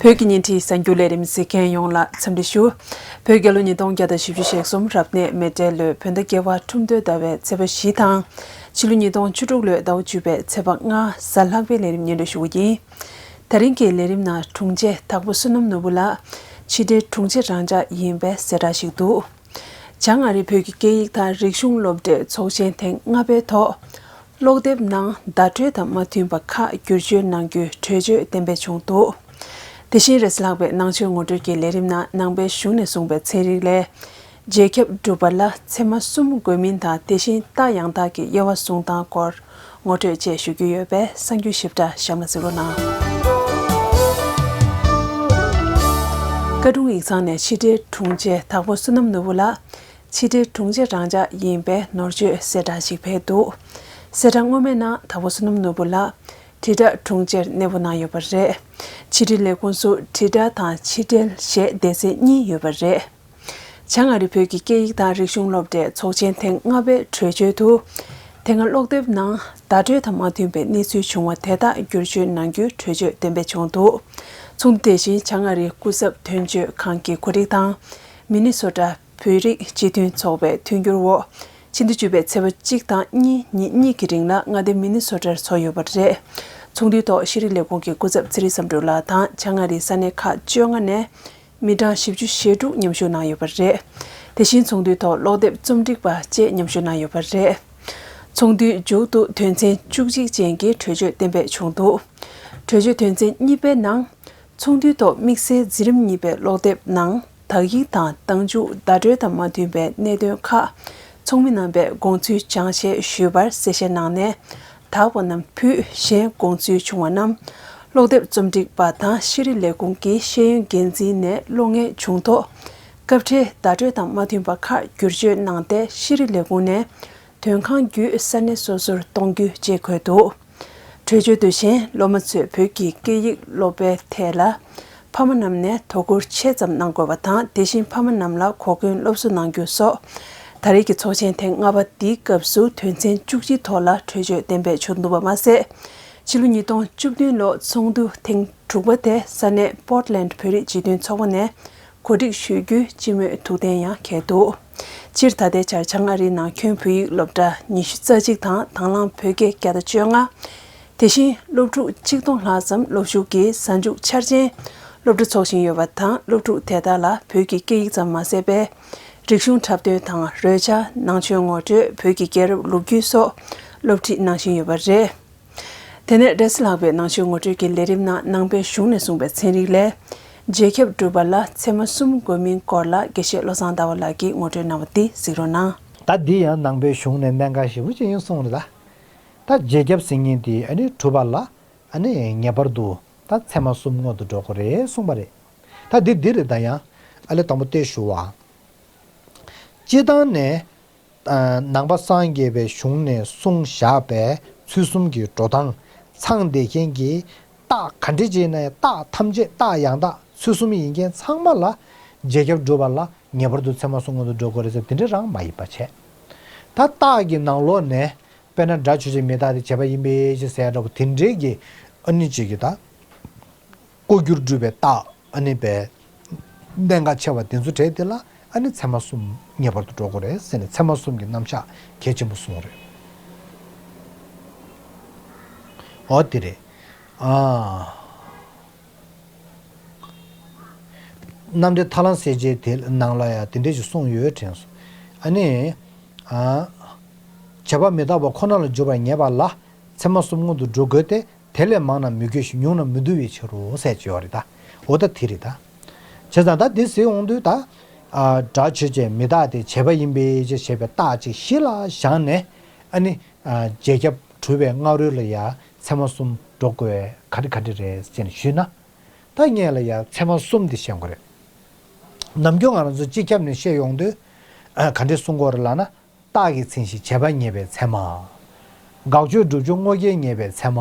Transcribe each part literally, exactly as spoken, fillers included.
བོད་ཀྱི་བརྙན་འཕྲིན་གསར་འགྱུར་ལས་རིམ་གཟིགས་མཁན་ཡོངས་ལ་འཚམས་འདྲི་ཞུ། བོད་རྒྱལ་ལོ་ཉིས་སྟོང་བརྒྱ་དང་བཞི་བཅུ་ཞེ་གསུམ་རབ་གནས་མེ་སྤྲེལ་ལོའི་བོད་ཟླ་བརྒྱད་པ་ཁྲུམས་སྟོད་ཟླ་བའི་ཚེས་པ་བཞི་དང་། ཕྱི་ལོ་ཉིས་སྟོང་བཅུ་དྲུག་ལོའི་ཟླ་བ་བཅུ་པའི་ཚེས་པ་ལྔ་གཟའ་ལྷག་པའི་ལས་རིམ་སྙན་སྒྲོན་ཞུ་གི་ཡིན། ད་རིང་གི་ལས་རིམ་ནང་དྲུང་ཆེ་དྭགས་པོ་བསོད་ནམས་ནོར་བུ་ལགས་ཕྱི་དྲིལ་དྲུང་ཆེ་རང་འཇགས་ཡིན་པའི་གསལ་བསྒྲགས་ཤིག་འདུག། བྱང་ཨ་རི་བོད་ཀྱི་སྐད་ཡིག་དང་རིག་གཞུང་སློབ་གྲྭའི་ཚོགས་ཆེན་ཐེངས་ལྔ་པའི་ཐོག་ཀློག་དེབ་ནང་བརྡ་སྤྲོད་དང་མ་མཐུན་པ་ཁག་བསྒྱུར་བཅོས་གནང་རྒྱུའི་གྲོས་ཆོད་གཏན་འབེབས་བྱུང་འདུག། དེ་བཞིན་རེས་གཟའ་ལྷག་པའི་ནང་ཆོས་ངོ་སྤྲོད་ཀྱི་ལས་རིམ་ནང་ནང་པའི་གཞུང་ནས་གསུངས་པའི་ཚན་རིག་ལས། རྒྱལ་ཁྱབ་སྒྲུབ་པ་ལ་ཚད་མ་གསུམ་དགོས་མིན་དང་དེ་བཞིན་རྟགས་ཡང་དག་གི་དབྱེ་བ་བཟུང་སྟངས་སྐོར་ངོ་སྤྲོད་བཅས་ཞུ་རྒྱུ་ཡོད་པས་གསར་འགྱུར་ཞིབ་ཕྲ་གཤམ་ལ་གཟིགས་རོགས་གནང་། བཀའ་དྲུང་ཡིག་ཚང་ནས་ཕྱི་དྲིལ་དྲུང་ཆེ་དྭགས་པོ་བསོད་ནམས་ནོར་བུ་ལགས་ཕྱི་དྲིལ་དྲུང་ཆེ་རང་འཇགས་ཡིན་པའི་ནོར་བཅོས་གསལ་བསྒྲགས་ཤིག་ཕེབས་འདུག། གསལ་བསྒྲགས་སྔོན་མའི་ནང་དྭགས་པོ་བསོད་ནམས་ནོར་བུ་ལགས་དྲིལ་བསྒྲགས་དྲུང་ཆེར་གནས་སྤོ་གནང་ཡོད་པ་རེད། ཕྱི་དྲིལ་ལས་ཁུངས་སུ་དྲིལ་བསྒྲགས་དང་ཕྱི་དྲིལ་ཞེས་སྡེ་ཚན་གཉིས་ཡོད་པ་རེད། བྱང་ཨ་རི་བོད་ཀྱི་སྐད་ཡིག་དང་རིག་གཞུང་སློབ་གྲྭའི་ཚོགས་ཆེན་ཐེངས་ལྔ་པའི་གྲོས་ཆོད་དུ། དེ་སྔ་ཀློག་དེབ་ནང་བརྡ་སྤྲོད་དང་མ་མཐུན་པའི་གནས་ཚུལ་བྱུང་བ་དེ་དག་བསྒྱུར་བཅོས་གནང་རྒྱུའི་གྲོས་ཆོད་གཏན་འབེབས་བྱུང་འདུག། ཚོགས་འདུ་དེ་བཞིན་བྱང་ཨ་རིའི་སྐུ་ཚབ་དོན་གཅོད་ཁང་གི་གོ་སྒྲིག་དང་། མི་ནི་སོ་ཊ་བོད་རིགས་སྤྱི་མཐུན་ཚོགས་པའི་མཐུན་འགྱུར་འོག་ཕྱི་ཟླ་བཅུ་པའི་ཚེས་པ་གཅིག་དང་གཉིས་ཉིན་གཉིས་ཀྱི་རིང་ལ་མངའ་སྡེ་མི་ནི་སོ་ཊར་འཚོགས་ཡོད་པ་རེད། ཚོགས་འདུའི་ཐོག་ཤེས་རིག་ལས་ཁུངས་ཀྱི་སྐུ་ཚབ་ཚེ་རིང་བསམ་གྲུབ་ལགས་དང་བྱང་ཨ་རིའི་ས་གནས་ཁག་བཅོ་ལྔ་ནས། མི་གྲངས་བཞི་བཅུ་ཞེ་དྲུག་མཉམ་ཞུགས་གནང་ཡོད་པ་རེད། དེ་བཞིན་ཚོགས་འདུའི་ཐོག་ཀློག་དེབ་རྩོམ་སྒྲིག་པ་བཅས་མཉམ་ཞུགས་གནང་ཡོད་པ་རེད། ཚོགས་འདུའི་མཇུག་ཏུ་དོན་ཚན་བཅུ་གཅིག་ཅན་གྱི་གྲོས་ཆོད་གཏན་འབེབས་བྱུང་འདུག། གྲོས་ཆོད་དོན་ཚན་གཉིས་པའི་ནང་། ཚོགས་འདུའི་ཐོག་དམིགས་བསལ་འཛིན་རིམ་གཉིས་པའི་ཀློག་དེབ་ནང་དག་ཡིག་དང་རྟགས་འཇུག་བརྡ་སྤྲོད་དང་མ་མཐུན་པའི་གནད་དོན་ཁག་ཚོགས་མི་རྣམ་པས་དགོངས་ཚུལ་སྦྱང་ཞེས་ཞུས་པར་གསལ་བཤད་གནང་ནས། དག་པ་རྣམས་ཕུད། གཞན་དགོངས་ཚུལ་བྱུང་བ་རྣམས་ཀློག་དེབ་རྩོམ་སྒྲིག་པ་དང་ཤེས་རིག་ལས་ཁུངས་ཀྱི་ཤེས་ཡོན་འགན་འཛིན་ནས་བློ་ངེས་བྱུང་ཐོག་སྐབས་འཕྲལ་བརྡ་སྤྲོད་དང་མ་མཐུན་པ་ཁག་བསྒྱུར་བཅོས་གནང་སྟེ་ཤེས་རིག་ལས་ཁུངས་ནས་དོན་ཁང་བརྒྱུད་ས་གནས་སོ་སོར་གཏོང་རྒྱུ་བཅས་འཁོད་འདུག། གྲོས་ཆོད་དུ་བཞིན་སློབ་མ་ཚོས་བོད་ཀྱི་སྐད་ཡིག་སློབ་པའི་ཐད་ལ། ཕ་མ་རྣམས་ནས་དོ་ཁུར་ཆེ་ཙམ་གནང་དགོས་པ་དང་དེ་བཞིན་ཕ་མ་རྣམས་ལ་གོ་སྐོན་སློབ་གསོ་གནང་རྒྱུ་སོགས། ད་རེས་ཀྱི་ཚོགས་ཆེན་ཐེངས་ལྔ་པ་འདིའི་སྐབས་སུ་དོན་ཚན་བཅུ་གཅིག་ཐོག་ལ་གྲོས་ཆོད་གཏན་འབེབས་བྱུང་འདུག་པ་མ་ཟད། ཕྱི་ལོ་ཉིས་སྟོང་བཅུ་བདུན་ལོ་ཚོགས་འདུ་ཐེངས་དྲུག་པ་དེ་ས་གནས་པོར་ཊི་ལེན་ཌི་བོད་རིགས་སྤྱི་མཐུན་ཚོགས་པ་ནས་གོ་སྒྲིག་ཞུ་རྒྱུའི་སྤྱི་མོས་ཐུགས་གཏན་ཡང་འཁེལ་འདུག། སྤྱིར་ད་ལྟའི་ཆར་བྱང་ཨ་རིའི་ནང་ཁྱོན་བོད་ཡིག་སློབ་གྲྭ་ཉི་ཤུ་རྩ་གཅིག་དང་དང་བླངས་བོད་སྐད་བརྒྱ་དང་བཅོ་ལྔ། དེ་བཞིན་སློབ་ཕྲུག་གཅིག་སྟོང་ལྷག་ཙམ་སློབ་ཞུགས་ཀྱིས་གཟའ་མཇུག་འཆར་ཅན་སློབ་གྲྭ་འཚོགས་བཞིན་ཡོད་པ་དང་སློབ་ཕྲུག་དེ་དག་ལ་བོད་ཀྱི་སྐད་ཡིག་ཙམ་མ་ཟད་པའི་རིག་གཞུང་འཁྲབ་སྟོན་དང་རོལ་ཆ། ནང་ཆོས་ངོ་སྤྲོད། བོད་ཀྱི་རྒྱལ་རབས་ལོ་རྒྱུས་སོགས་སློབ་ཁྲིད་གནང་བཞིན་ཡོད་པ་རེད། དེ་ནས་རེས་གཟའ་ལྷག་པའི་ནང་ཆོས་ངོ་སྤྲོད་ཀྱི་ལས་རིམ་ནང་ནང་པའི་གཞུང་ནས་གསུངས་པའི་ཚན་རིག་ལས། རྗེས་ཁྱབ་སྒྲུབ་པ་ལ་ཚད་མ་གསུམ་དགོས་མིན་སྐོར་ལ་དགེ་བཤེས་བློ་བཟང་ཟླ་བ་ལགས་ཀྱིས་ངོ་སྤྲོད་གནང་བ་འདི་གཟིགས་རོགས་གནང་། ད་འདི་ཡང་ནང་པའི་གཞུང་ནས་གནད་འགག་ཞེ་པོ་ཅིག་ཡིན་གསུངས་རེད་ད། ད་རྗེས་ཁྱབ་ཟེར་མཁན་དེ་ཨ་ནི་གྲུབ་པ་ལ་ཨ་ནི་ངེས་པར་དུ་ད་ཚད་མ་གསུམ་སྔོན་དུ་འགྲོ་དགོས་རེད་གསུངས་པ་རེད། ད་འདི་འདི་རེད་ད་ཡང་ཨ་ལས་དང་པོ་དེ་ཞུ་བ། སྤྱིར་བཏང་ནས་ནང་པ་སངས་རྒྱས་པའི་གཞུང་ནས་གསུངས་བཞག་པའི་ཚུལ་གསུམ་གྱི་འགྲོ་སྟངས་ཚང་བསྡད་མཁན་གྱི་རྟགས་ག་འདྲ་ཅིག་ཡིན་ན་ཡང་རྟགས་ཐམས་ཅད་རྟགས་ཡང་དག་ཚུལ་གསུམ་ཡིན་མཁན་ཚང་མ་ལ་རྗེས་ཁྱབ་སྒྲུབ་པ་ལ་ངེས་པར་དུ་ཚད་མ་གསུམ་སྔོན་དུ་འགྲོ་དགོས་རེད་ཟེར་དེ་འདྲ་རང་མ་ཡིན་པ་བྱས། ད་རྟགས་ཀྱི་ནང་ལོགས་ནས་དཔེར་ན་སྒྲ་ཆོས་ཅན་མི་རྟག་སྟེ་བྱས་པ་ཡིན་པའི་ཕྱིར་ཟེར་འདྲ་པོ་དེ་འདྲའི་གི་ཨ་ནི་ཅིག་གི་ད། ལྐོག་གྱུར་སྒྲུབ་པའི་རྟགས་ཨ་ནི་པའི་གནད་འགག་ཆེ་བ་དེ་ཚོ་གྲས་དེ་ལ་ཨ་ནི་ཚད་མ་གསུམ་ངེས་པར་དུ་འགྲོ་དགོས་རེད་ཟེར་ནས་ཚད་མ་གསུམ་གྱི་རྣམ་གཞག་གལ་ཆེན་པོ་གསུངས་རེད། འོ་དེ་རེད། ཨ། རྣམ་འགྲེལ་ཐར་ལམ་གསལ་བྱེད་དེ་ནང་ལ་ཡང་དེ་འདྲས་ཞིག་གསུངས་ཡོད་དྲན་སོང་། ཨ་ནི། ཨ། བྱས་པ་མི་རྟག་པ་ཁོ་ན་ལ་འཇུག་པར་ངེས་པ་ལ་ཚད་མ་གསུམ་སྔོན་དུ་འགྲོ་དགོས་ཏེ། དེ་ལས་མང་ན་མི་དགོས་ཤིང་ཉུང་ན་མི་འདུ་བའི་ཕྱིར་རོ་ཟེར་གྱི་ཡོད་རེད་ད། འོ་ད་དེ་རེད་ད། བྱས་ཙང་ད་འདི་ཟེར་ཡོང་དུས་ད། ཨ། སྒྲ་ཆོས་ཅན་མི་རྟག་སྟེ་བྱས་པ་ཡིན་པའི་ཕྱིར་ཞེས་པའི་རྟགས་ཅིག་གཞི་ལ་བཞག་ནས། ཨ་ནི། ཨ། རྗེས་ཁྱབ་གྲུབ་པའི་སྔ་རོལ་ལ་ཡང་ཚད་མ་གསུམ་འགྲོ་དགོས་ག་རེ་ག་རེ་རེད་ཅེས་ཞུས་ན། ད་ངས་ལ་ཡང་ཚད་མ་གསུམ་འདི་བཤད་དགོས་རེད། ནམ་རྒྱུན་ང་རང་ཚོ་སྤྱི་ཁྱབ་ནས་བཤད་ཡོང་དུས། ཨ། ག་འདྲས་གསུང་གི་ཡོད་རེད་ལབ་ན། རྟགས་ཀྱི་མཚན་གཞི་བྱས་པ་ངེས་པའི་ཚད་མ། དགག་བྱའི་སྒྲུབ་ཕྱོགས་དངོས་འགལ་ངེས་པའི་ཚད་མ།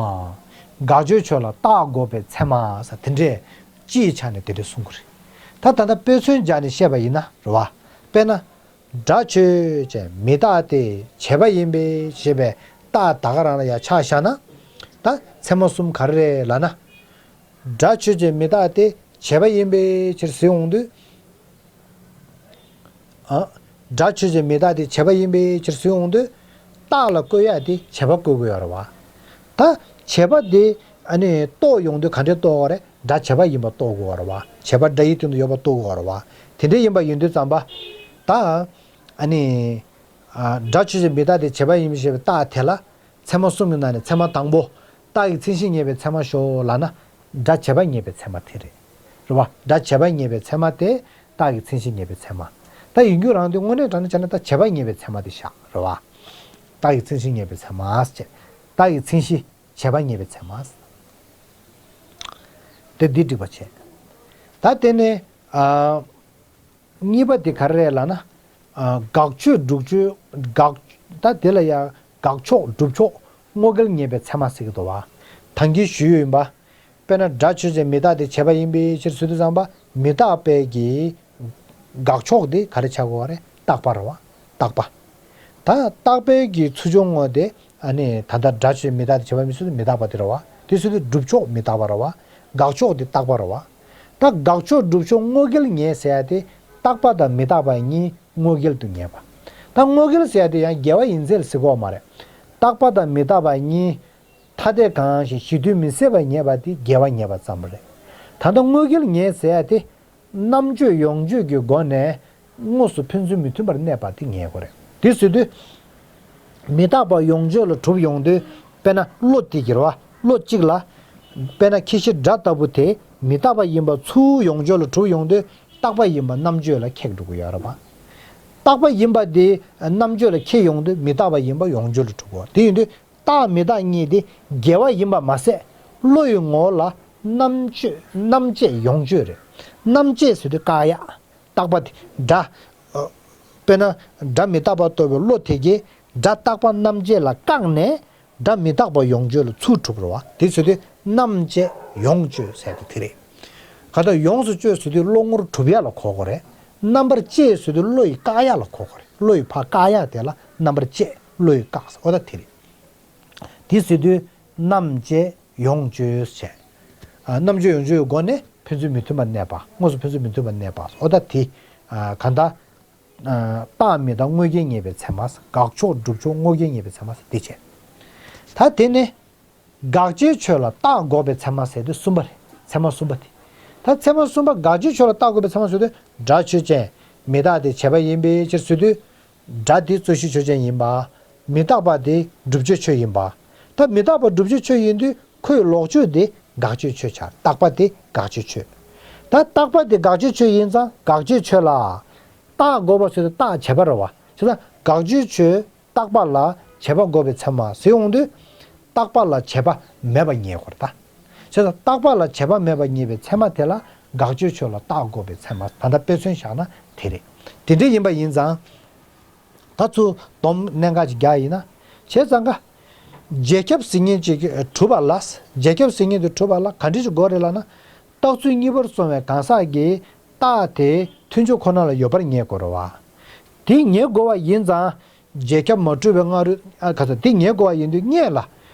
དགག་བྱའི་ཕྱོགས་ལ་རྟགས་འགོག་པའི་ཚད་མ་ཟེར་དེ་འདྲས་སྤྱིའི་ཆ་ནས་དེ་འདྲས་གསུང་གི་རེད། ད་ད་ལྟ་དཔེ་མཚོན་སྦྱར་ནས་བཤད་པ་ཡིན་ན་རེད་བ། དཔེར་ན། སྒྲ་ཆོས་ཅན་མི་རྟག་སྟེ་བྱས་པ་ཡིན་པས་ཞེས་པའི་རྟགས་ད་ག་རང་ལ་ཡང་ཆ་བཞག་ན། ད་ཚད་མ་གསུམ་ག་རེ་རེད་ལབ་ན། སྒྲ་ཆོས་ཅན་མི་རྟག་སྟེ་ བྱས་པ་ཡིན་པའི་ཕྱིར་ཟེར་འོང་དུས། ཨ། སྒྲ་ཆོས་ཅན་མི་རྟག་དེ་བྱས་པ་ཡིན་པའི་ཕྱིར་ཟེར་འོང་དུས། རྟགས་ལ་བཀོད་ཡག་དེ་བྱས་པ་བཀོད་དགོས་ཡོད་རེད་བ། ད་བྱས་པ་དེ་ཨ་ནི་རྟོགས་ཡོང་དུས་ག་འདྲས་རྟོགས་དགོས་རེད། སྒྲ་བྱས་པ་ཡིན་པ་རྟོགས་དགོས་རེད་བ། བྱས་པ་སྒྲ་ཡི་སྟེང་དུ་ཡོད་པ་རྟོགས་དགོས་རེད་བ། དེ་འདྲས་ཡིན་པ་ཡིན་དུས་ཙམ་པ། ད་ཨ་ནི། ཨ། སྒྲ་ཆོས་ཅན་མི་རྟག་དེ་བྱས་པ་ཡིན་པའི་ཕྱིར་རྟགས་དེ་ལ། ཚད་མ་གསུམ་གྱི་ནང་ནས་ཚད་མ་དང་པོ། རྟགས་ཀྱི་མཚན་གཞི་ངེས་པའི་ཚད་མ་ཤོག་ལབ་ན། སྒྲ་བྱས་པ་ངེས་པའི་ཚད་མ་དེ་རེད། རེད་བ། སྒྲ་བྱས་པ་ངེས་པའི་ཚད་མ་དེ་རྟགས་ཀྱི་མཚན་གཞི་ངེས་པའི་ཚད་མ། ད་ཡིན་རྒྱུ་རང་དེ་དངོས་གནས་དྲང་གནས་བྱས་ན་ད་བྱས་པ་ངེས་པའི་ཚད་མ་དེ་བཞག་རེད་བ། རྟགས་ཀྱི་མཚན་གཞི་ངེས་པའི་ཚད་མ་ཟེར། རྟགས་ཀྱི་མཚན་གཞི་བྱས་པ་ངེས་པའི་ཚད་མ། དེ་འདི་འགྲིག་པ་བྱས། ད་དེ་ནས། ཨ། གཉིས་པ་དེ་ག་རེ་རེད་ལབ་ན། ཨ། དགག་ཆོས་སྒྲུབ་ཆོས་དགག་ད་དེ་ལ་ཡང་དགག་ཕྱོགས་སྒྲུབ་ཕྱོགས་དངོས་འགལ་ངེས་པའི་ཚད་མ་ཟེར་གྱི་འདུག་བ། ད་གིན་ཞུས་ཡོད་ཡིན་པ། དཔེར་ན་སྒྲ་ཆོས་ཅན་མི་རྟག་དེ་བྱས་པ་ཡིན་པའི་ཕྱིར་ཟེར་དུས་ཙམ་པ་མི་རྟག་པའི་གི་དགག་ཕྱོགས་དེ་ག་རེ་ཆགས་དགོས་པ་རེད། རྟག་པ་རེད་བ། རྟག་པ། ད་རྟག་པའི་གི་ཚུལ་འཆོས་དངོས་དེ། ཨ་ནི་ད་ལྟ་སྒྲ་ཆོས་མི་རྟག་དེ་བྱས་པ་མི་ཚུལ་དུ་མི་རྟག་པ་དེ་རེད་བ། དེ་ཚུལ་དུ་སྒྲུབ་ཕྱོགས་མི་རྟག་པ་རེད་བ། དགག་ཕྱོགས་དེ་རྟག་པ་རེད་བ། ད་དགག་ཕྱོགས་སྒྲུབ་ཕྱོགས་དངོས་འགལ་ངེས་ཟེར་ཡ་དེ། རྟག་པ་དང་མི་རྟག་པ་གཉིས་དངོས་འགལ་དུ་ངེས་པ། ད་དངོས་འགལ་ཟེར་ཡ་དེ་ཡང་འགལ་བ་ཡིན་ཚད་ལ་ཟེར་གྱི་ཡོད་མ་རེད། རྟག་པ་དང་མི་རྟག་པ་གཉིས། ཐ་དད་གང་ཞིག་གཞི་མཐུན་མི་སྲིད་པར་ངེས་པ་དེ་འགལ་བ་ངེས་པ་ཙམ་རེད། ད་ལྟ་དངོས་འགལ་ངེས་ཟེར་ཡ་དེ། རྣམ་གཅོད་ཡོངས་གཅོད་ཀྱི་སྒོ་ནས་དངོས་སུ་ཕན་ཚུན་མི་མཐུན་པར་གནས་པ་དེ་ངེས་དགོས་རེད། དེ་ཟེར་དུས། མི་རྟག་པ་ཡོངས་གཅོད་ལ་གྲུབ་ཡོང་དུས། དཔེར་ན་བློ་དེ་གྱུར་བ་བློ་གཅིག་ལ། དཔེར་ན་ཁྱད་གཞི་སྒྲ་ལྟ་བུ་དེ་མི་རྟག་པ་ཡིན་པ་ཚུར་ཡོངས་གཅོད་ལ་གྲུབ་ཡོང་དུས་རྟག་པ་ཡིན་པ་རྣམ་གཅོད་ལ་ཁེགས་འགྲོ་གི་ཡོད་རེད་པ། རྟག་པ་ཡིན་པ་དེ་རྣམ་གཅོད་ལ་ཁེགས་ཡོང་དུས་མི་རྟག་པ་ཡིན་པ་ཡོངས་གཅོད་ལ་གྲུབ་དགོས། དེ་ཡིན་དུས། རྟག་མི་རྟག་གཉིས་དེ་འགལ་བ་ཡིན་པ་མ་ཟད། བློ་ཡི་ངོ་བོ་ལ་རྣམ་གཅོད་རྣམ་བཅད་ཡོངས་གཅོད་རེད། རྣམ་བཅད་ཟེར་དུས་བཀག་ཡ། རྟག་པ་དེ་སྒྲ། ཨ། དཔེར་ན་སྒྲ་མི་རྟག་པ་རྟོགས་པའི་བློ་དེ་གིས་སྒྲ་རྟག་པ་རྣམ་བཅད་ལ་བཀག་ནས་སྒྲ་མི་རྟག་པ་ཡོངས་གཅོད་ལ་ཚུར་གྲུབ་རེད་བ། དེ་ཟེར་དུས་རྣམ་བཅད་ཡོངས་གཅོད་ཟེར་དེ་དེ་རེད། ག་ད་ཡོངས་སུ་གཅོད་ཟེར་དུས་བློ་ངོར་གྲུབ་ཡ་ལ་གོ་དགོས་རེད། རྣམ་པར་བཅད་ཟེར་དུས་བློ་ཡིས་བཀག་ཡ་ལ་གོ་དགོས་རེད། བློ་ཡིས་ཕར་བཀག་ཡ་དེ་ལ་རྣམ་པར་བཅད། བློ་ཡིས་བཀག་ཟེར། འོ་ད་དེ་རེད། དེ་ཟེར་དུས་རྣམ་བཅད་ཡོངས་གཅོད་བྱས། ཨ། རྣམ་གཅོད་ཡོངས་གཅོད་ཀྱི་སྒོ་ནས་ཕན་ཚུན་མི་མཐུན་པར་གནས་པ། དངོས་སུ་ཕན་ཚུན་མི་མཐུན་པར་གནས་པ། འོ་ད་དེ། ཨ། གང་ལྟར། ཨ། རྟག་མི་རྟག་དངོས་འགལ་ངེས་པའི་ཚད་མ། དགག་ཕྱོགས་སྒྲུབ་ཕྱོགས་དངོས་འགལ་ངེས་པའི་ཚད་མ་དེ་བྱས། ད་དེ་ནས། དགག་བྱའི་ཆོས་ལ་རྟག་འགོག་པའི་ཚད་མ་ཟེར་དུས་གསུམ་པ་རེད། ཚད་མ་གསུམ་པ་དེ། ད་ཚད་མ་གསུམ་པ་དགག་བྱའི་ཆོས་ལ་རྟག་འགོག་པའི་ཚད་མ་ཟེར་དུས་སྒྲ་ཆོས་ཅན། མི་རྟག་དེ་བྱས་པ་ཡིན་པའི་ཕྱིར་ཟེར་དུས། སྒྲ་དེ་རྩོད་གཞི་ཆོས་ཅན་ཡིན་པ། མི་རྟག་པ་དེ་བསྒྲུབ་བྱའི་ཆོས་ཡིན་པ། ད་མི་རྟག་པ་བསྒྲུབ་བྱའི་ཆོས་ཡིན་དུས་ཁོའི་ལོག་ཆོས་དེ་དགག་བྱའི་ཆོས་ཆགས། རྟག་པ་དེ་དགག་བྱའི་ཆོས། ད་རྟག་པ་དེ་དགག་བྱའི་ཆོས་ཡིན་ཙང་དགག་བྱའི་ཆོས་ལ། རྟག་འགོག་པ་ཟེར་དུས་རྟག་བྱས་པ་རེད་བ། བྱས་ཙང་དགག་བྱའི་ཆོས་རྟག་པ་ལ་བྱས་པ་འགོག་པའི་ཚད་མ་ཟེར་ཡོང་དུས། རྟག་པ་ལ་བྱས་པ་མེད་པ་ངེས་དགོས་རེད་ད། བྱས་ཙང་རྟག་པ་ལ་བྱས་པ་མེད་པ་ངེས་པའི་ཚད་མ་དེ་ལ་དགག་བྱའི་ཆོས་ལ་རྟག་འགོག་པའི་ཚད་མ། ད་ལྟ་དཔེ་མཚོན་བཞག་ན་དེ་རེད། དེ་འདྲ་ཡིན་པ་ཡིན་ཙང་། ད་ཚུར་སྡོམ་གནད་འགག་ཅིག་རྒྱག་ཡིན་ན། བྱས་ཙང་ཀ། རྗེས་ཁྱབ་ཟེར་མཁན་ཅིག་གྲུབ་པ་ལ། རྗེས་ཁྱབ་ཟེར་མཁན་དེ་གྲུབ་པ་ལ་ག་འདྲ་ཞིག་དགོས་རེད་ལབ་ན། རྟགས་ཚུལ་གཉིས་པར་སོང་བའི་གང་ཟག་གིས་རྟགས་དེ་མཐུན་ཕྱོགས་ཁོ་ན་ལ་ཡོད་པར་ངེས་དགོས་རེད་བ། དེ་ངེས་དགོས་པ་ཡིན་ཙང་། རྗེས་ཁྱབ་མ་གྲུབ་པའི་སྔ་རོལ། ཨ། ག་ཚོད་དེ་ངེས་དགོས་པ་ཡིན་དུས་སྔོན་ལ།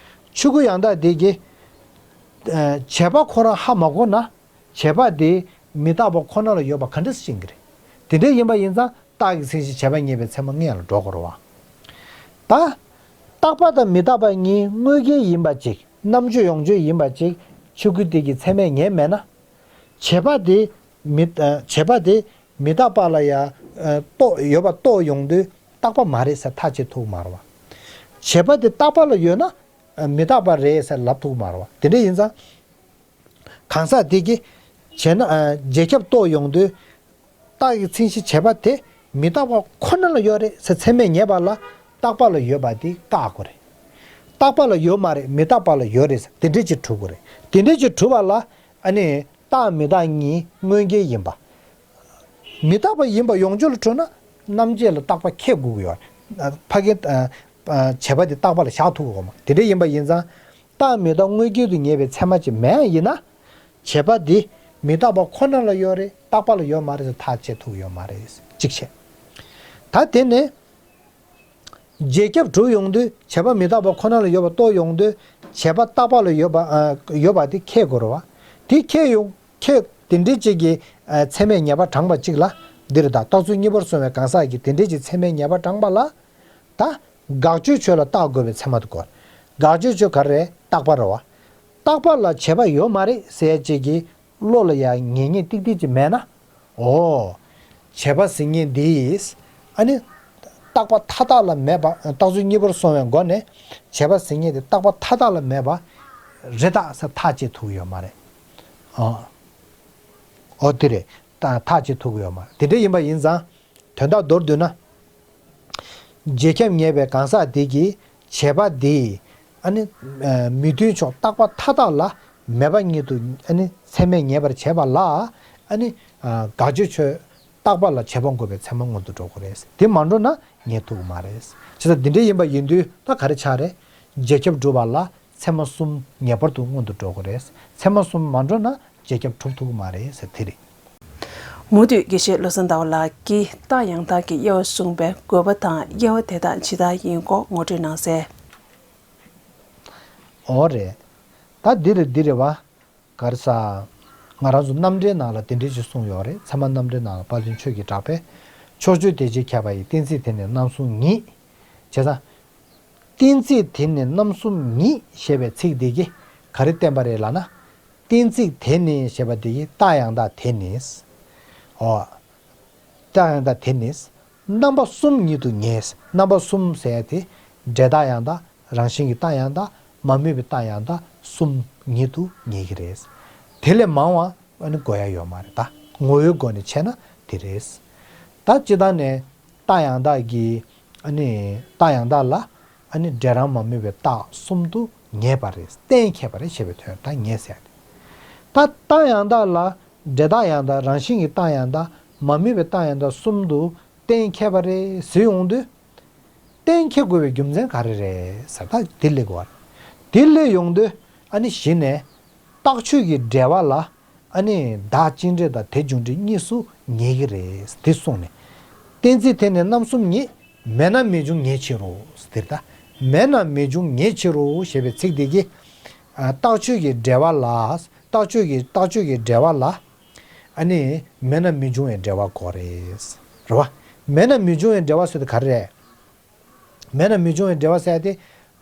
ཆོས་སྐུ་ཡང་དག་དེ་གིས། ཨ། བྱས་པ་ཁོ་རང་ཧ་མ་གོ་ན། བྱས་པ་དེ་མི་རྟག་པ་ཁོ་ན་ལ་ཡོད་པ་ག་འདྲ་སེ་ཤེས་ཀྱི་རེད། དེ་འདྲ་ཡིན་པ་ཡིན་ཙང་རྟགས་ཀྱི་མཚན་གཞི་བྱས་པ་ངེས་པའི་ཚད་མ་སྔོན་ལ་འགྲོ་དགོས་རེད་བ། ད། རྟག་པ་དང་མི་རྟག་པ་གཉིས་དངོས་འགལ་ཡིན་པ་ཅིག་རྣམ་གཅོད་ཡོངས་གཅོད་ཡིན་པ་ཅིག་ཆོས་སྐུ་དེ་གི་ཚད་མས་ངེས་མེད་ན། བྱས་པ་དེ་མི། ཨ། བྱས་པ་དེ་མི་རྟག་པ་ལ་ཡང་། ཨ། རྟོགས་ཡོད་པ་རྟོགས་ཡོང་དུས་རྟག་པ་མ་རེད་ཟེར་ཐག་བཅད་ཐུབ་ཀྱི་མ་རེད་བ། བྱས་པ་དེ་རྟག་པ་ལ་ཡོད་ན། ཨ། མི་རྟག་པ་རེད་ཟེར་ལབ་ཐུབ་ཀྱི་མ་རེད་བ། དེ་འདྲ་ཡིན་ཙང་། གང་ཟག་དེ་གིས་བྱས་ན། ཨ། རྗེས་ཁྱབ་རྟོགས་ཡོང་དུས། རྟགས་ཀྱི་མཚན་གཞི་བྱས་པ་དེ་མི་རྟག་པ་ཁོ་ན་ལ་ཡོད་རེད་ཟེར་ཚད་མས་ངེས་པ་ལ་རྟག་པ་ལ་ཡོད་པ་དེ་བཀག་དགོས་རེད། རྟག་པ་ལ་ཡོད་མ་རེད། མི་རྟག་པ་ལ་ཡོད་རེད་ཟེར་དེ་འདྲས་ཅིག་གྲུབ་དགོས་རེད། དེ་འདྲས་ཅིག་གྲུབ་པ་ལ་ཨ་ནི་རྟག་མི་རྟག་གཉིས་དངོས་འགལ་ཡིན་པ། མི་རྟག་པ་ཡིན་པ་ཡོངས་གཅོད་ལ་གྲུབ་ན་རྣམ་བཅད་ལ་རྟག་པ་ཁེགས་དགོས་ཀྱི་ཡོད་རེད། ཕ་གི། ཨ། བྱས་པ་དེ་རྟག་པ་ལ་བཞག་ཐུབ་ཀྱི་ཡོད་མ་རེད། དེ་འདྲས་ཡིན་པ་ཡིན་ཙང་། རྟག་མི་རྟག་དངོས་འགལ་དུ་ངེས་པའི་ཚད་མ་ཅིག་མེད་ཡིན་ན། བྱས་པ་འདི་མི་རྟག་པ་ཁོ་ན་ལ་ཡོད་རེད། རྟག་པ་ལ་ཡོད་མ་རེད་ཟེར་ཐག་བཅད་ཐུབ་ཡོད་མ་རེད། གཅིག་བྱས། ད་དེ་ནས་རྗེས་ཁྱབ་གྲུབ་ཡོང་དུས་བྱས་པ་མི་རྟག་པ་ཁོ་ན་ལ་ཡོད་པ་རྟོགས་ཡོང་དུས་བྱས་པ་རྟག་པ་ལ་ཡོད་པ། ཨ། ཡོད་པ་དེ་ཁེགས་དགོས་རེད་བ། དེ་ཁེགས་ཡོང་ཁེགས། དེ་འདྲའི་ཅིག་གི་ཨ་ཚད་མས་ངེས་པ་དྲངས་པ་ཅིག་ལ། འདིར་ད་རྟགས་ཚུལ་གཉིས་པར་སོང་བའི་གང་ཟག་གིས་དེ་འདྲའི་ཅིག་ཚད་མས་ངེས་པ་དྲངས་པ་ལ། ད་དགག་བྱའི་ཆོས་ལ་རྟགས་དགོས་པའི་ཚད་མ་དེ་དགོས། དགག་བྱའི་ཆོས་ག་རེ་རེད། རྟག་པ་རེད་བ། རྟག་པ་ལ་བྱས་པ་ཡོད་མ་རེད་ཟེར་ཡ་ཅིག་གི་བློ་ལ་ཡ་ངེས་ངེས་ཏིག་ཏིག་ཅིག་མེད་ན། ཨོ། བྱས་པ་ཟེར་མཁན་འདིས། ཨ་ནི། རྟག་པ་མཐའ་དག་ལ་མེད་པ། རྟགས་ཚུལ་གཉིས་པར་སོང་བའི་སྒོ་ནས། བྱས་པ་ཟེར་མཁན་དེ་རྟག་པ་མཐའ་དག་ལ་མེད་པ། རེད་ད་ཟེར་ཐག་བཅད་ཐུབ་ཀྱི་ཡོད་མ་རེད། ཨོ། ཨོ་དེ་རེད། ད་ཐག་བཅད་ཐུབ་ཀྱི་ཡོད་མ་རེད། དེ་འདྲ་ཡིན་པ་ཡིན་ཙང་། དོན་དག་མདོར་བསྡུས་ན། རྗེས་ཁྱབ་ངེས་པའི་གང་ཟག་དེ་གིས་བྱས་པ་དེ། ཨ་ནི། མི་མཐུན་ཕྱོགས་རྟག་པ་མཐའ་དག་ལ་མེད་པ་ཉིད་དུ། ཨ་ནི། ཚད་མས་ངེས་པར་བྱེད་པ་ལ། ཨ་ནི། དགག་བྱའི་ཆོས་རྟག་པ་ལ་བྱས་པ་འགོད་པའི་ཚད་མ་སྔོན་དུ་འགྲོ་དགོས་རེད། དེ་མ་འགྲོ་ན་ངེས་ཐུབ་ཀྱི་མ་རེད། བྱས་ཙང་དེ་འདྲ་ཡིན་པ་ཡིན་དུས་ད་ག་རེ་ཆགས་རེད། རྗེས་ཁྱབ་སྒྲུབ་པ་ལ་ཚད་མ་གསུམ་ངེས་པར་དུ་སྔོན་དུ་འགྲོ་དགོས་རེད། ཚད་མ་གསུམ་མ་འགྲོ་ན་རྗེས་ཁྱབ་གྲུབ་ཐུབ་ཀྱི་མ་རེད་ཟེར་དེ་རེད། མུ་མཐུད་དགེ་བཤེས་བློ་བཟང་ཟླ་བ་ལགས་ཀྱིས་རྟགས་ཡང་དག་གི་དབྱེ་བ་གསུངས་པའི་དགོས་པ་དང་དབྱེ་བ་དེ་དག་ཇི་ལྟར་ཡིན་སྐོར་ངོ་སྤྲོད་གནང་གསལ། འོ་རེད། ད་འདི་རེད་འདི་རེད་བ། ག་རེ་ཟ། ང་རང་ཚོ་རྣམ་འགྲེལ་ནང་ལ་དེ་འདྲ་ཞིག་གསུངས་ཡོད་རེད། ཚད་མ་རྣམ་འགྲེལ་ནང་ལ་དཔལ་ལྡན་ཆོས་ཀྱི་གྲགས་པས། ཕྱོགས་ཆོས་དེ་རྗེས་ཁྱབ་པ་ཡི། གཏན་ཚིགས་དེ་ནི་རྣམ་གསུམ་ཉིད། བྱས་ཙང་། གཏན་ཚིགས་དེ་ནི་རྣམ་གསུམ་ཉིད་ཞེས་པའི་ཚིག་འདི་གིས་ག་རེ་བསྟན་པ་རེད་ལབ་ན། གཏན་ཚིགས་དེ་ནི་ཞེས་པ་འདི་གིས་རྟགས་ཡང་དག་དེ་ནི། འོ། རྟགས་ཡང་དག་དེ་ནི། རྣམ་པ་གསུམ་ཉིད་དུ་ངེས། རྣམ་པ་གསུམ་ཟེར་ཡ་དེ། འབྲས་རྟགས་ཡང་དག་རང་བཞིན་གྱི་རྟགས་ཡང་དག་མ་དམིགས་པའི་རྟགས་ཡང་དག་གསུམ་ཉིད་དུ་ངེས་ཀྱི་རེད། དེ་ལས་མང་བ་ཨ་ནི་དགོས་ཡ་ཡོད་མ་རེད་ད། ངོ་བོའི་སྒོ་ནས་བྱས་ན་དེ་རེད། ད་སྤྱིར་བཏང་ནས་རྟགས་ཡང་དག་གི། ཨ་ནི་རྟགས་ཡང་དག་ལ། ཨ་ནི་འབྲས་རང་མ་དམིགས་པའི་རྟགས་གསུམ་དུ་ངེས་པ་རེད། གཏན་འཁེལ་བ་རེད་ཞེས་པའི་དོན་ད་ངེས་ཟེར་ཡ་དེ། ད་རྟགས་ཡང་དག་ལ་འབྲས་རྟགས་ཡང་དག་རང་བཞིན་གྱི་རྟགས་ཡང་དག་མ་དམིགས་པའི་རྟགས་ཡང་དག་གསུམ་དུ་གཏན་འཁེལ་བ་རེད་ཟེར་ཡོང་དུས། གཏན་འཁེལ་དགོས་པའི་རྒྱུ་མཚན་ག་རེ་རེད་ཟེར་ད་འདི་སླེབས་དགོས་པ་རེད། འདི་སླེབས་ཡོང་དུས་ཨ་ནི་གཞི་ནས་རྟགས་ཆོས་ཀྱི་འབྲེལ་བ་ལ། ཨ་ནི་བདག་གཅིག་འབྲེལ་དང་དེ་རྒྱུ་འབྲས་གཉིས་སུ་ངེས་ཀྱི་རེད་དེ་གསུངས་ནས། གཏན་ཚིགས་དེ་ནི་རྣམ་གསུམ་ཉིད། མེད་ན་མི་འབྱུང་ངེས་ཕྱིར་རོ། དེ་ལྟར། མེད་ན་མི་འབྱུང་ངེས་ཕྱིར་རོ་ཞེས་པའི་ཚིག་འདི་གིས། ཨ། རྟགས་ཆོས་ཀྱི་འབྲེལ་བ་ལ། རྟགས་ཆོས་ཀྱི་རྟགས་ཆོས་ཀྱི་འབྲེལ་བ་ལ། ཨ་ནི་མེད་ན་མི་འབྱུང་བའི་འབྲེལ་བ་དགོས་རེད། རེད་བ། མེད་ན་མི་འབྱུང་བའི་འབྲེལ་བ་ཟེར་དེ་ག་རེ་རེད། མེད་ན་མི་འབྱུང་བའི་འབྲེལ་བ་ཟེར་ཡ་དེ།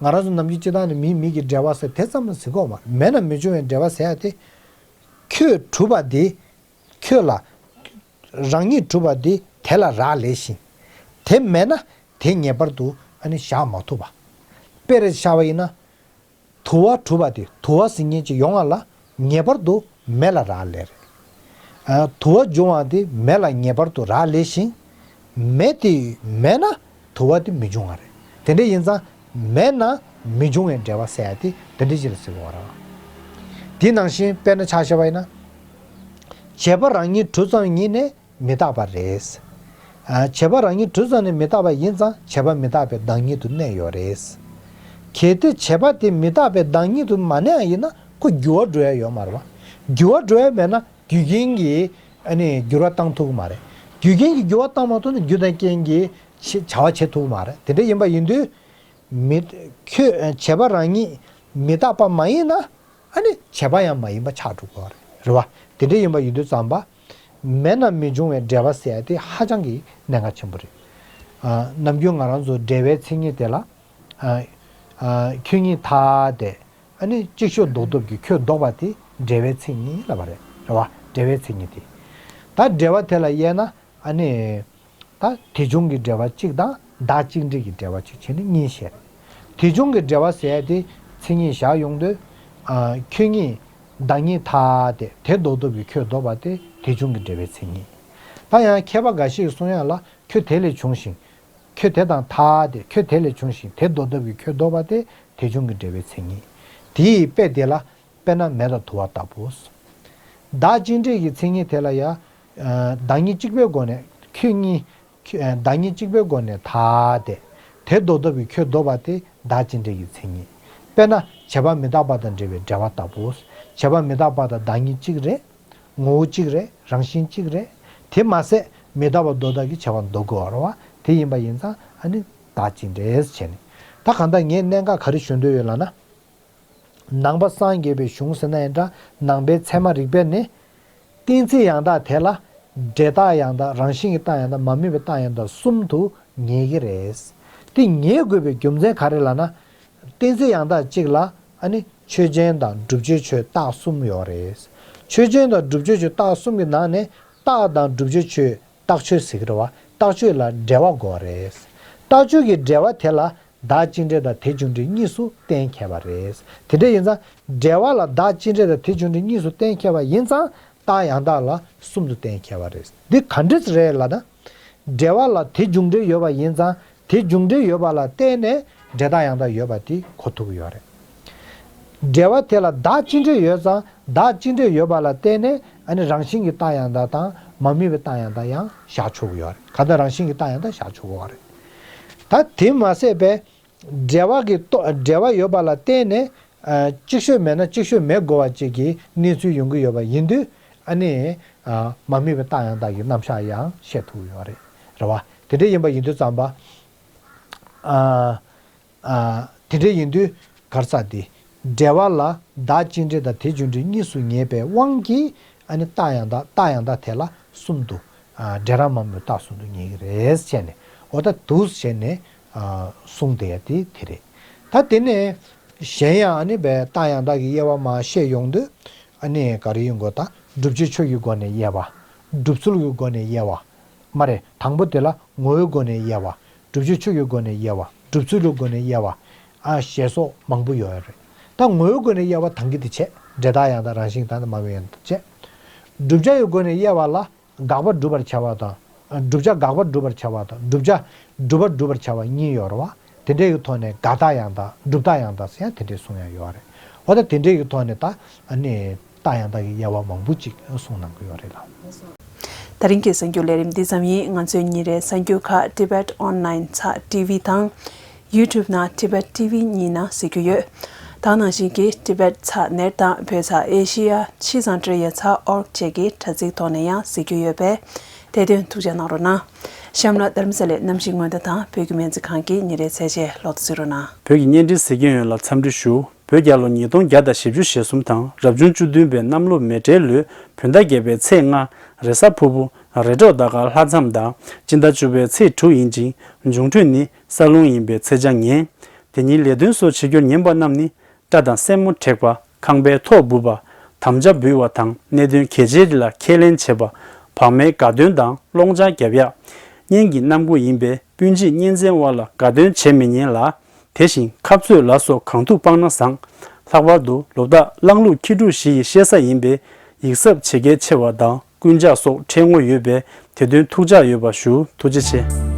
ང་རང་ཚོ་ནམ་རྒྱུན་སྤྱིར་བཏང་ནས་མིའི་མིག་གི་འབྲེལ་བ་ཟེར་དེ་ཙམ་ལ་ཟེར་གྱི་ཡོད་མ་རེད། མེད་ན་མི་འབྱུང་བའི་འབྲེལ་བ་ཟེར་ཡ་དེ། ཁྱོད་གྲུབ་པ་དེ། ཁྱོད་ལ། རང་ཉིད་གྲུབ་པ་དེ་དེ་ལ་རག་ལས་ཤིང་། དེ་མེད་ན་དེ་ངེས་པར་དུ་ཨ་ནི་བཞག་མ་ཐུབ་པ། དཔེར་བཞག་པ་ཡིན་ན། དུ་བ་གྲུབ་པ་དེ་དུ་བ་ཟེར་མཁན་ཅིག་ཡོང་བ་ལ་ངེས་པར་དུ་མེ་ལ་རག་ལས་རེད། ཨ། དུ་བ་འབྱུང་བ་དེ་མེ་ལ་ངེས་པར་དུ་རག་ལས་ཤིང་། མེ་དེ་མེད་ན་དུ་བ་དེ་མི་འབྱུང་བ་རེད། དེ་འདྲ་ཡིན་ཙང་མེད་ན་མི་འབྱུང་བའི་འབྲེལ་བ་ཟེར་ཡ་དེ་དེ་འདྲ་ཅིག་ལ་ཟེར་དགོས་པ་རེད། དེ་ནང་བཞིན་དཔེར་ན་ཆ་བཞག་པ་ཡིན་ན། བྱས་པ་རང་ཉིད་གྲུབ་ཙམ་ཉིད་ནས་མི་རྟག་པ་རེད། ཨ། བྱས་པ་རང་ཉིད་གྲུབ་ཙམ་ནས་མི་རྟག་པ་ཡིན་ཙང་བྱས་པ་མི་རྟག་པའི་བདག་ཉིད་དུ་གནས་ཡོད་རེད། གལ་ཏེ་བྱས་པ་དེ་མི་རྟག་པའི་བདག་ཉིད་དུ་མ་གནས་པ་ཡིན་ན་ཁོ་འགྱུར་བ་འགྲོ་ཡ་ཡོད་མ་རེད་བ། འགྱུར་བ་འགྲོ་ཡ་མེད་ན་རྒྱུ་རྐྱེན་གྱིས་ཨ་ནི་འགྱུར་བ་བཏང་ཐུབ་ཀྱི་མ་རེད། རྒྱུ་རྐྱེན་གྱིས་འགྱུར་བ་བཏང་མ་ཐུབ་ན་རྒྱུ་དང་རྐྱེན་གྱིས་བྱ་བ་བྱེད་ཐུབ་ཀྱི་མ་རེད། དེ་འདྲ་ཡིན་པ་ཡིན་དུས། མི། ཁྱོད། བྱས་པ་རང་ཉིད་མི་རྟག་པ་མ་ཡིན་ན། ཨ་ནི་བྱས་པ་ཡང་མ་ཡིན་པ་ཆགས་འགྲོ་གི་རེད། རེད་བ། དེ་འདྲ་ཡིན་པ་ཡིན་དུས་ཙམ་པ། མེད་ན་མི་འབྱུང་བའི་འབྲེལ་བ་ཟེར་ཡ་དེ་ཧ་ཅང་གི་གནད་འགག་ཆེན་པོ་རེད། ཨ། ནམ་རྒྱུན་ང་རང་ཚོ་འབྲེལ་བའི་མཚན་ཉིད་དེ་ལ། ཨ། ཨ། ཁྱོད་ཉིད་ཐ་དད། ཨ་ནི་གཅིག་ཤོས་ལྡོག་སྟོབས་ཀྱིས་ཁྱོད་ལྡོག་པ་དེ་འབྲེལ་བའི་མཚན་ཉིད་ལབ་པ་རེད། རེད་བ། འབྲེལ་བའི་མཚན་ཉིད་དེ། ད་འབྲེལ་བ་དེ་ལ་དབྱེ་ན། ཨ་ནི། ད་དེ་བྱུང་གི་འབྲེལ་བ་གཅིག་དང་བདག་གཅིག་འབྲེལ་གྱི་འབྲེལ་བ་གཅིག་བྱས་ནས་གཉིས་བཤད། དེ་བྱུང་གི་འབྲེལ་བ་ཟེར་ཡ་དེ་མཚན་ཉིད་བཞག་ཡོང་དུས། ཨ། ཁྱོད་ཉིད་བདག་ཉིད་ཐ་དད་དེ་ལྡོག་སྟོབས་ཀྱིས་ཁྱོད་ལྡོག་པ་དེ་དེ་བྱུང་གི་འབྲེལ་བའི་མཚན་ཉིད། ད་ཡང་མཁས་པ་འགའ་ཞིག་གིས་གསུང་ཡ་ལ་ཁྱོད་དེ་ལས་བྱུང་ཞིང་། ཁྱོད་དེ་དང་ཐ་དད་ཁྱོད་དེ་ལས་བྱུང་ཞིང་དེ་ལྡོག་སྟོབས་ཀྱིས་ཁྱོད་ལྡོག་པ་དེ་དེ་བྱུང་གི་འབྲེལ་བའི་མཚན་ཉིད། དེའི་དཔེ་དེ་ལ། དཔེར་ན་མེ་དང་དུ་བ་ལྟ་བུ། བདག་གཅིག་འབྲེལ་གྱི་མཚན་ཉིད་དེ་ལ་ཡང་། ཨ། བདག་ཉིད་གཅིག་པའི་སྒོ་ནས་ཁྱོད་ཉིད། ཁྱོད། ཨ། བདག་ཉིད་གཅིག་པའི་སྒོ་ནས་ཐ་དད། དེ་ལྡོག་སྟོབས་ཀྱིས་ཁྱོད་ལྡོག་པ་དེ་བདག་གཅིག་འབྲེལ་གྱི་མཚན་ཉིད། དཔེར་ན་བྱས་པ་མི་རྟག་པ་དང་འབྲེལ་བའི་འབྲེལ་བ་ལྟ་བུ། བྱས་པ་མི་རྟག་པ་དང་བདག་ཉིད་གཅིག་རེད། ངོ་བོ་གཅིག་རེད། རང་བཞིན་གཅིག་རེད། དེ་མ་ཟད་མི་རྟག་པ་ལྡོག་ལྡོག་གིས་བྱས་པ་ལྡོག་དགོས་པ་རེད་བ། དེ་ཡིན་པ་ཡིན་ཙང་ཨ་ནི་བདག་གཅིག་འབྲེལ་བྱས་ནས། ད་གང་ལྟར་ངས་གནད་འགག་ག་རེ་ཞུ་འདོད་ཡོད་ལབ་ན། ནང་པ་སངས་རྒྱས་པའི་གཞུང་ཟེར་ན་ཡང་འདྲ། ནང་པའི་ཚད་མ་རིག་པས་ནི། གཏན་ཚིགས་ཡང་དག་དེ་ལ་འབྲས་རྟགས་ཡང་དག། རང་བཞིན་གྱི་རྟགས་ཡང་དག། མ་དམིགས་པའི་རྟགས་ཡང་དག་གསུམ་དུ་ངེས་ཀྱི་རེད། དེ་ངེས་དགོས་པའི་རྒྱུ་མཚན་ག་རེ་ལབ་ན། གཏན་ཚིགས་ཡང་དག་གཅིག་ལ་ཨ་ནི་ཆོས་ཅན་དང་བསྒྲུབ་བྱའི་ཆོས་རྟགས་གསུམ་ཡོད་རེད། ཆོས་ཅན་དང་བསྒྲུབ་བྱའི་ཆོས་རྟགས་གསུམ་གྱི་ནང་ནས་རྟགས་དང་བསྒྲུབ་བྱའི་ཆོས་རྟགས་ཆོས་ཟེར་གྱི་རེད་བ། རྟགས་ཆོས་ལ་འབྲེལ་བ་དགོས་རེད། རྟགས་ཆོས་ཀྱི་འབྲེལ་བ་དེ་ལ་བདག་གཅིག་འབྲེལ་དང་དེ་རྒྱུ་འབྲས་གཉིས་སུ་གཏན་འཁེལ་བ་རེད། དེ་འདྲ་ཡིན་ཙང་འབྲེལ་བ་ལ་བདག་གཅིག་འབྲེལ་དང་དེ་རྒྱུ་འབྲས་གཉིས་སུ་གཏན་འཁེལ་བ་ཡིན་ཙང་རྟགས་ཡང་དག་ལ་གསུམ་དུ་གཏན་འཁེལ་བ་རེད། འདི་ག་འདྲས་རེད་ལབ་ན། འབྲེལ་བ་ལ་དེ་རྒྱུ་འབྲས་ཡོད་པ་ཡིན་ཙང་དེ་རྒྱུ་འབྲས་ཡོད་པ་ལ་བརྟེན་ནས་འབྲས་རྟགས་ཡང་དག་ཡོད་པ་དེ་གོ་ཐུབ་ཀྱི་ཡོད་རེད། འབྲེལ་བ་དེ་ལ་བདག་གཅིག་འབྲེལ་ཡོད་ཙང་བདག་གཅིག་འབྲེལ་ཡོད་པ་ལ་བརྟེན་ནས་ཨ་ནི་རང་བཞིན་གྱི་རྟགས་ཡང་དག་དང་མ་དམིགས་པའི་རྟགས་ཡང་དག་ཡང་བཞག་ཆོག་གི་ཡོད་རེད། གང་ལྟར་རང་བཞིན་གྱི་རྟགས་ཡང་དག་བཞག་ཆོག་གི་ཡོད་རེད། ད་དེ་མ་ཟད་པའི་འབྲེལ་བ་གི་རྟོགས་འབྲེལ་བ་ཡོད་པ་ལ་བརྟེན་ནས་ཨ་ཅིག་ཤོས་མེད་ན་ཅིག་ཤོས་མེད་དགོས་པ་ཅིག་གི་གནས་ཚུལ་ཡོང་གི་ཡོད་པ་ཡིན་དུས་ཨ་ནི་ཨ་མ་དམིགས་པའི་རྟགས་ཡང་དག་གི་རྣམ་གཞག་ཡང་བཤད་ཐུབ་ཀྱི་ཡོད་རེད། རེད་བ། དེ་འདྲ་ཡིན་པ་ཡིན་དུས་ཙམ་པ། ཨ། ཨ། དེ་འདྲ་ཡིན་དུས་ག་རེ་ཟེར་དེ། འབྲེལ་བ་ལ་བདག་གཅིག་འབྲེལ་དང་དེ་རྒྱུ་འབྲས་གཉིས་སུ་ངེས་པའི་དབང་གིས་ཨ་ནི་རྟགས་ཡང་དག་རྟགས་ཡང་དག་དེ་ལ་གསུམ་དུ། ཨ། འབྲས་རང་མ་དམིགས་རྟགས་གསུམ་དུ་ངེས་ཀྱི་རེད་བྱས་ནས་འོ་ད་འདུག་བྱས་ནས་ཨ་གསུངས་བསྡད་ཡ་དེ་དེ་རེད། ད་དེ་ནས་གཞན་ཡང་ཨ་ནི་བའི་རྟགས་ཡང་དག་གི་དབྱེ་བ་མར་བཤད་ཡོང་དུས་ཨ་ནི་ག་རེ་ཡིན་དགོས། ད་བསྒྲུབ་བྱའི་ཆོས་ཀྱི་སྒོ་ནས་དབྱེ་བ། སྒྲུབ་ཚུལ་གྱི་སྒོ་ནས་དབྱེ་བ། མ་རེད། དང་པོ་དེ་ལ་ངོ་བོའི་སྒོ་ནས་དབྱེ་བ། བསྒྲུབ་བྱའི་ཆོས་ཀྱི་སྒོ་ནས་དབྱེ་བ། སྒྲུབ་ཚུལ་གྱི་སྒོ་ནས་དབྱེ་བ། ཨ་ཞེས་སོགས་མང་པོ་ཡོད་རེད། ད་ངོ་བོའི་སྒོ་ནས་དབྱེ་བ་དང་གི་དེ་བྱས། འབྲས་རྟགས་ཡང་དག་རང་བཞིན་དང་མ་དམིགས་ཡང་དག་བྱས། བསྒྲུབ་བྱ་ཡི་སྒོ་ནས་དབྱེ་བ་ལ་དགག་པ་སྒྲུབ་པར་བྱ་བ་དང་། བསྒྲུབ་བྱ་དགག་པ་སྒྲུབ་པར་བྱ་བ་དང་བསྒྲུབ་བྱ་སྒྲུབ་པ་སྒྲུབ་པར་བྱ་བ་གཉིས་ཡོད་རེད་བ། དེ་འདྲའི་གི་ཐོག་ནས་དགག་རྟགས་ཡང་དག་སྒྲུབ་རྟགས་ཡང་དག་ཟེར་ཡང་དེ་འདྲའི་གསུང་ཡང་ཡོད་རེད། འོ་ད་དེ་འདྲའི་གི་ཐོག་ནས་ད་ཨ་ནི་རྟགས་ཡང་དག་གི་དབྱེ་བ་མང་པོ་ཅིག་གསུང་གནང་གི་ཡོད་རེད་ལ། ད་རིང་གི་གསར་འགྱུར་ལས་རིམ་འདི་ཙམ་ཡིན། ང་ཚོའི་ཉིན་རེའི་གསར་འགྱུར་ཁག་Tibet Online ཚགས་ཊི་ཝི་དང་། YouTube ནང་Tibet T V གཉིས་ནང་གཟིགས་རྒྱུ་ཡོད། ད་ནང་བཞིན་གྱི་Tibet ཚགས་ནེཊ་དང་བོད་ཚགས་Asia ཕྱི་ཚང་ཊི་ཡ་ཚགས་ཨོར་བཅས་ཀྱི་དྲ་ཚིགས་ཐོག་ནས་ཡང་གཟིགས་རྒྱུ་ཡོད་པས་དེ་དོན་ཐུགས་ཆ་གནང་རོགས་གནང་། གཤམ་ལ་རྡ་རམ་ས་ལའི་གནམ་གཤིས་སྔོན་བརྡ་དང་བོད་ཀྱི་སྨན་རྩིས་ཁང་གི་ཉིན་རེའི་ཚད་ཆེན་ལོག་ཏུ་གཟིགས་རོགས་གནང་། བོད་ཀྱི་བརྙན་འཕྲིན་གཟིགས་མཁན་ཡོངས་ལ་འཚམས་འདྲི་ཞུ། བོད་རྒྱལ་ལོ་ཉིས་སྟོང་བརྒྱ་དང་བཞི་བཅུ་ཞེ་གསུམ་དང་རབ་བྱུང་བཅུ་བདུན་པའི་གནམ་ལོ་མེ་སྤྲེལ་ལོའི་བོད་ཟླ་བརྒྱད་པའི་ཚེས་ལྔ། རེས་གཟའ་ཕུར་བུ། རེས་གྲོགས་ཟླ་སྐར་ལྷ་མཚམས་དང་སྤྱི་ཟླ་བཅུ་པའི་ཚེས་དྲུག་ཡིན་ཅིང་འབྱུང་འཕྲོད་ནི་ས་རླུང་ཡིན་པའི་ཚེས་བྱ་ངན། དེ་ཉིན་ལས་དོན་སོགས་བྱེད་རྒྱུར་ཉན་པ་རྣམས་ནི་སྐྲ་དང་སེན་མོ་བྲེག་པ། ཁང་པའི་ཐོག་སྦུབ་པ། དམ་བཅའ་འབུལ་བ་དང་གནད་དོན་གལ་ཆེ་ལ་ཁས་ལེན་བྱེད་པ། བག་མའི་དགའ་སྟོན་དང་སློང་ཆང་བརྒྱབ་ཡག་གཉེན་གྱི་རྣམ་སྒོ་ཡིན་པས་སྤུན་མཆེད་གཉེན་ཚན་དབར་ལ་དགའ་སྟོན་བྱེད་མི་ཉན་ལ། དེ་བཞིན་ཁ་རྩོད་ལ་སོགས་གང་ཐུབ་སྤང་ན་བཟང་། ལྷག་པར་དུ་ལོ་རྟགས་གླང་ལུག་ཁྱི་ཕྲུག་བཞི་ཡི་བཤད་ས་ཡིན་པས་ཡིག་ཚབ་བྱེད་གལ་ཆེ་བ་དང་རྐུན་ཇག་སོགས་ཕྲད་ངོ་ཡོད་པས་དེ་དོན་ཐུགས་འཇགས་ཡོད་པ་ཞུ། ཐུགས་རྗེ་ཆེ།